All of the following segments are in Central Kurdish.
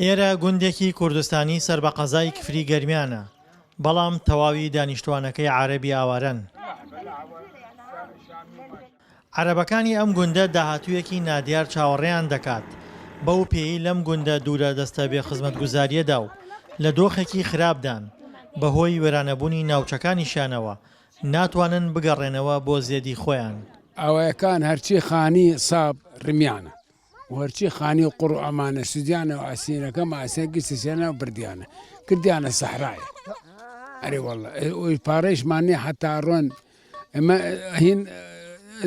ئێرە گوندێکی کوردستانی سەر بە قەزای کفری گەرمیانە، بەڵام تەواوی دانیشتوانەکەی عەرەبی ئاوارەن. عەرەبەکانی ئەم گوندە داهاتوویەکی نادیار چاوەڕێیان دەکات، بەو پێیەی لەم گوندە دوورە دەستە بێ خزمەتگوزارییەدا و لە دۆخێکی خراپدان، بەهۆی وێرانەبوونی ناوچەکانیشیانەوە ناتوانن بگەڕێنەوە بۆ زێدی خۆیان. ئاوایەکان هەرچی خانی ساب رمیانە و هەرچی خانی قوڕ و ئەمانە سوودیانە و ئاسینەکە ماسیە گشتیانە و بردیانە کردیانە سەحرایە ئەرێ واللە پارەیشمان نیە حتا ڕۆن ئەمە هین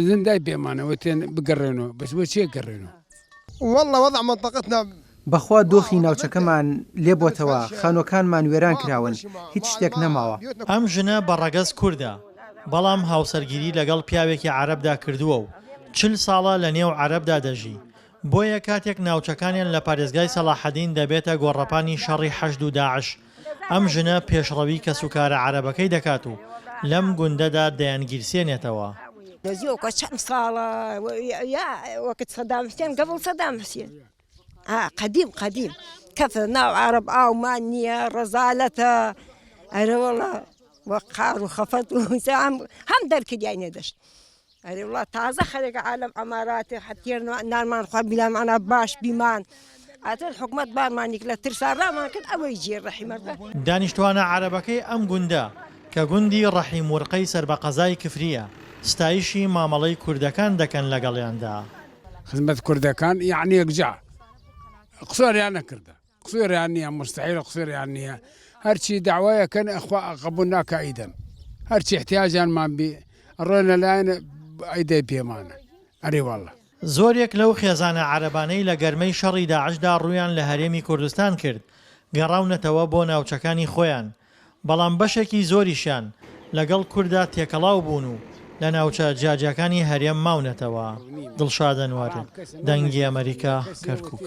زندای پێمانەوە تێن بگەڕێنەوە بەس بۆ چیە گەڕێنەوە واللە وضع منطقتنا بەخوا دۆخی ناوچەکەمان لێ بۆتەوە، خانووەکانمان وێران کراون، هیچ شتێک نەماوە. ئەم ژنە بە ڕەگەز کوردە، بەڵام هاوسەرگیری لەگەڵ پیاوێکی عەرەبدا کردووە و 40 ساڵە لە نێو عەرەبدا دەژی، بۆیە کاتێک ناوچەکانیان لە پارێزگای سەڵاحەدین دەبێتە گۆڕەپانی شەڕی حەشد و داعش، ئەم ژنە پێشڕەوی کەسوکارە عەرەبەکەی دەکات و لەم گوندەدا دەیانگیرسێنێتەوە. دەزیۆکە چەند ساڵە یا وەکت سەدام حسێن قبل سەدام حسێن قەدیم قەدیم کەفە ناو عەرەب ئاومان نییە ڕەزالەتە ئەرەوەڵا وە قار و خەفەت و هەم دەرکردیاینە دەشت ئەرێ وڵا تازە خەرێکە عالەم عەماراتێ حەتێر نانمان خوارد بیلامانە باش بیمان ئەتر حکومەت بارمانیک لە ترسا ڕامان کرد ئەوەی جێ ڕەحیمەکە. دانیشتوانە عەرەبەکەی ئەم گوندە کە گوندی ڕەحیم ورقەی سەر بە قەزای کفرییە، ستایشی مامەڵەی کوردەکان دەکەن لەگەڵیاندا. خزمەت کوردەکان یەعنی یەکجار قسوریان نەکردە. قسوریان نیە مستحیل قسوریان نیە هەرچی داوایەکەن ئەخوا قبول ناکا ئیدەن هەرچی احتیاجیانمان بی ئەڕۆنە لایەن ئەیدەی پێمانە ئەرێ واللە. زۆرێک لەو خێزانە عەرەبانەی لە گەرمەی شەڕی داعشدا ڕوویان لە هەرێمی کوردستان کرد، گەڕاونەتەوە بۆ ناوچەکانی خۆیان، بەڵام بەشێکی زۆریشیان لەگەڵ کورددا تێکەڵاو بوون و لە ناوچە جیاجیاکانی هەرێم ماونەتەوە. دڵشاد ئەنوەر، دەنگی ئەمەریکا، کەرکوک.